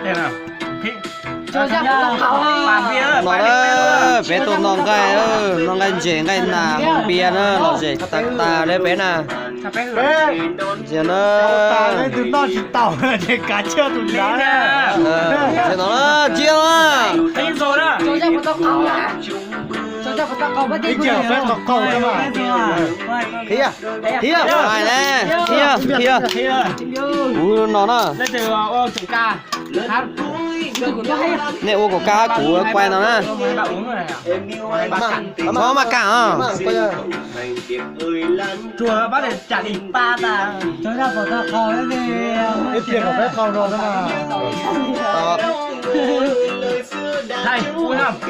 No na, peb tuaj noj nqaij, noj nqaij ntses nqaij nas npias na, lom zem tag tag li peb na. Ntsia na. Ntsia no na, ntsia no na. Qhia, qhia, qhia, qhia. Kuv no na. Nej ua kom kaj kuv quay no na. Txhob maj kaj os.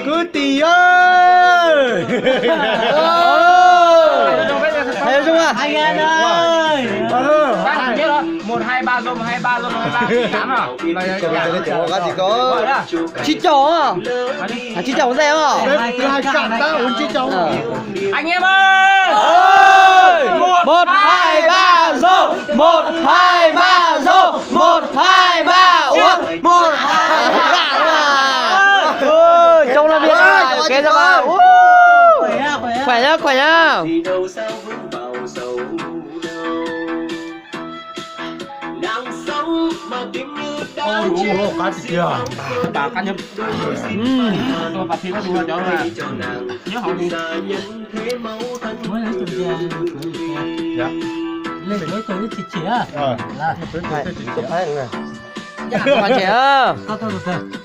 Kwv tij, hais zoo a. Tsib caug, tsib caug dej os. Anh em ơi! Một hai ba rô, một hai ba rô, một hai ba uống, một hai ba uống. Ôi, trông nó biết à, cái đó mà. Khỏe nhá, khỏe nhá.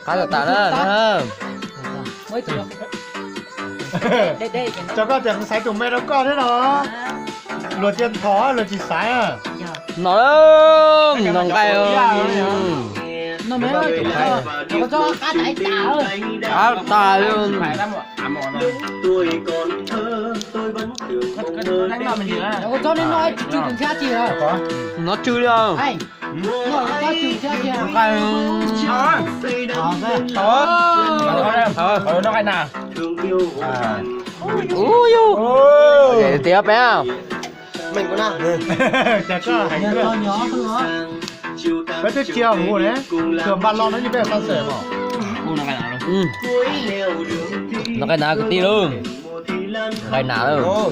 Qab tas tas na. Cov koj tias kuv xaiv tus me rau koj thiab no. Luag thiaj thov, luag tsis xaiv. No, no nqaij. Qab tas li. No tsw li. Nqaij. Ub yug. Tias peb. Peb twb tsis mus ne, tus npaj lo no yeej peb xav xwm mas. No nqaij nas kwv tij lauj. Nqaij nas lauj.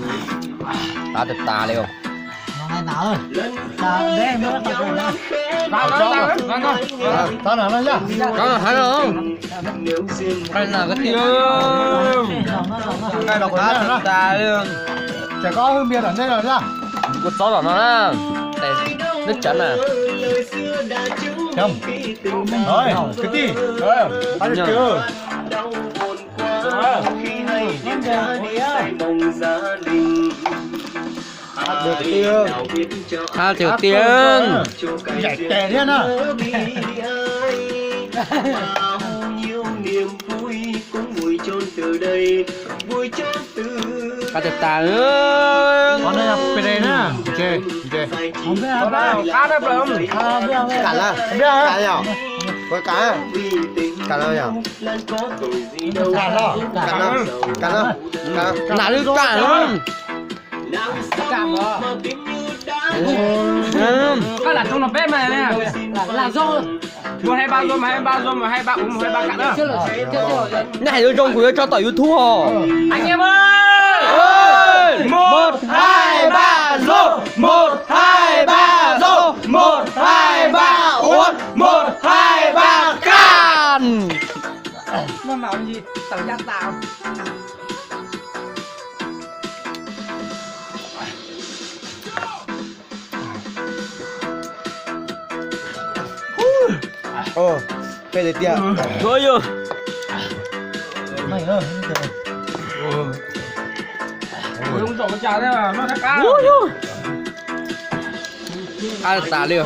Qab tas tas li. Nqaij nas kwv tij lauj. Qab tas tas li. Ces koj hwj npias tom ntej no na. Kuv txob tom no na. Neb tsav na. Kwv tij, qab tias tiag. Qab tias tiag. Ncaim tes thiab na. Qab tas tas. Qab na, qab na. Qab na, qab na. Nas lwj kam. Koj lam zoo no peb mas, lam zoo. Một hai ba rô, một hai ba rô, một hai ba uống, một hai ba cạn đó. Nej hais zoo zoo kuv yuav tso tom YouTube os. Anh em ơi! Một hai ba rô, một hai ba rô, một hai ba uống, một hai ba cạn. Mày mạo gì? Tao dắt tao. Ơ, peb tiag tiag. Ui yus. Ui yus. Qab tas li.